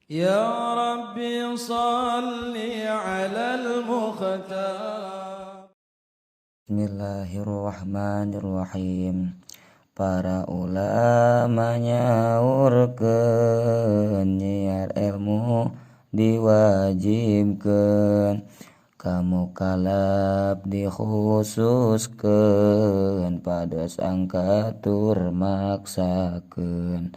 يا ربي صل على المختار. Bismillahirrahmanirrahim. Para ulama nyaurkeun, nyiar ilmu diwajibkeun, ka mukalaf dikhususkeun, pados angkat tur maksakeun.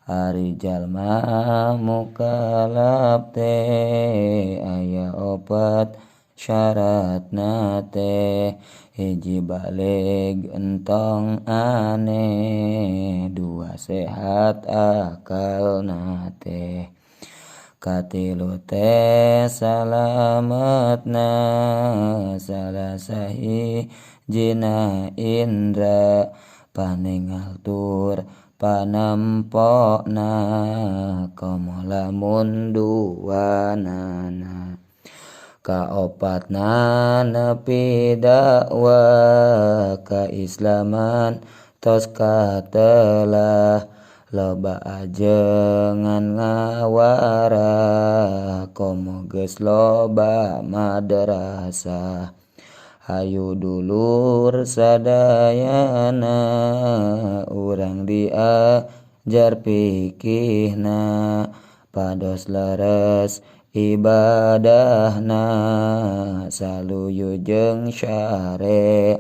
Ari jalma mukalaf teh aya opat syaratna teh: hiji balig entong aneh, dua sehat akalna teh, katilu teh salametna salah sahijina indra, paningal tur panempona, komo lamun duanana. Kaopatna nepi dakwah kaislaman tos katelah, loba ajengan ngawara komo geus loba madrasah. Hayu dulur sadayana urang diajar fikihna, pados leres ibadahna saluyu jeung syariatna.